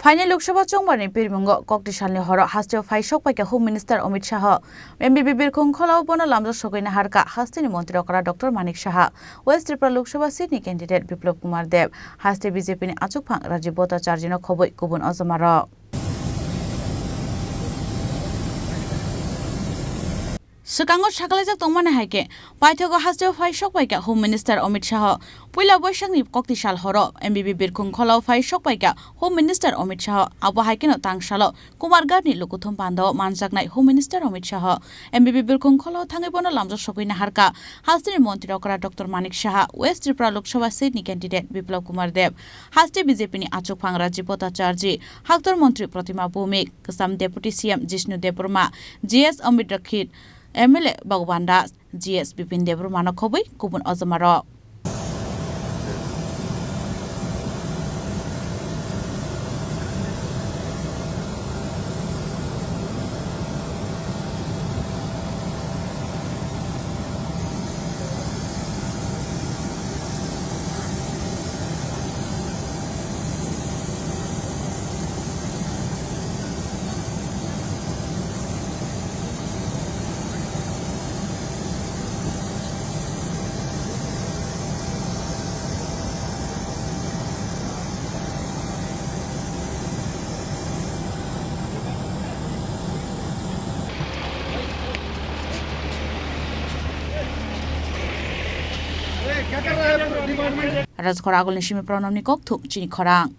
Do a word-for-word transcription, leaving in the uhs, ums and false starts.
Aini Lok Sabha chongbarni pirmungo kokti salni horo hasteo phai sok paikha Home Minister Amit Shah. M B B birkhung kholao bono lamjak sogwi naharkha hasteni montri okra Doctor Manik Saha, West Tripura Lok Sabha seat ni candidate Biplab Kumar Deb, haste B J P ni achukphang Rajiv Bhattacharjee no khobwi kubun ojomarok. Swkango sakalaijak tongmani hai khe, paithago hasteo phai sok paikha Home Minister Amit Shah. Puila Boisakni kokti sal horo M B B birkhung kholao phai sok paikha Home Minister Amit Shah. Abo hai kheno tang salo Kumarghatni Lukuthum Pandao manjaknai Home Minister Amit Shah. M B B birkhung kholao thangwi bono lamjak sogwi naharkha hasteni montri okra Doctor Manik Saha, West Tripura Lok Sabha seat ni candidate Biplab Kumar Deb, haste B J P ni achukphang Rajiv Bhattacharjee, haktor montri Pratima Bhowmik, kwcham Deputy C M Jishnu Debbarma, G S Amit Rakhet, M L A Bhagwan Das, G S Bipin Debbarma no khobwi kubun ojomarok. Rajkhor agulni simi Pranamni kokthum chini khorang.